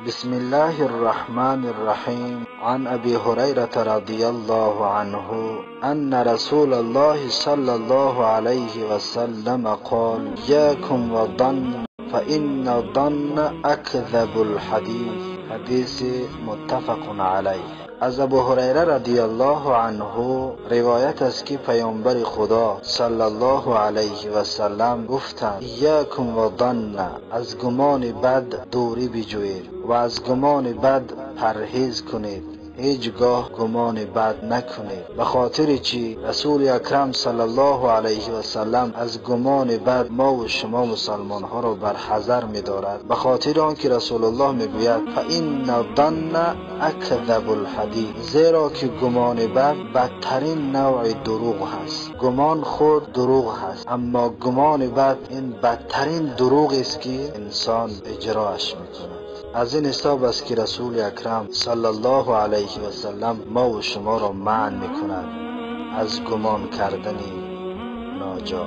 بسم الله الرحمن الرحيم. عن أبي هريرة رضي الله عنه أن رسول الله صلى الله عليه وسلم قال: إياكم والظن فإن الظن أكذب الحديث. حدیث متفق علیه. از ابو هریره رضی الله عنه روایت است که پیامبر خدا صلی الله علیه و سلم گفتند: ایاکم و ظن، از گمان بد دوری بجویید و از گمان بد پرهیز کنید، هیچگاه گمان بد نکنید. به خاطر چی رسول اکرم صلی الله علیه و سلم از گمان بد ما و شما مسلمان ها را بر حذر می دارد؟ به خاطر آنکه رسول الله می گوید فان الظن اکذب الحدیث، زیرا که گمان بد بدترین نوع دروغ هست. گمان خود دروغ هست، اما گمان بد این بدترین دروغ است که انسان اجراش میکند. از این حساب است که رسول اکرم صلی الله علیه و سلم ما و شما را منع میکند از گمان کردن ناجا.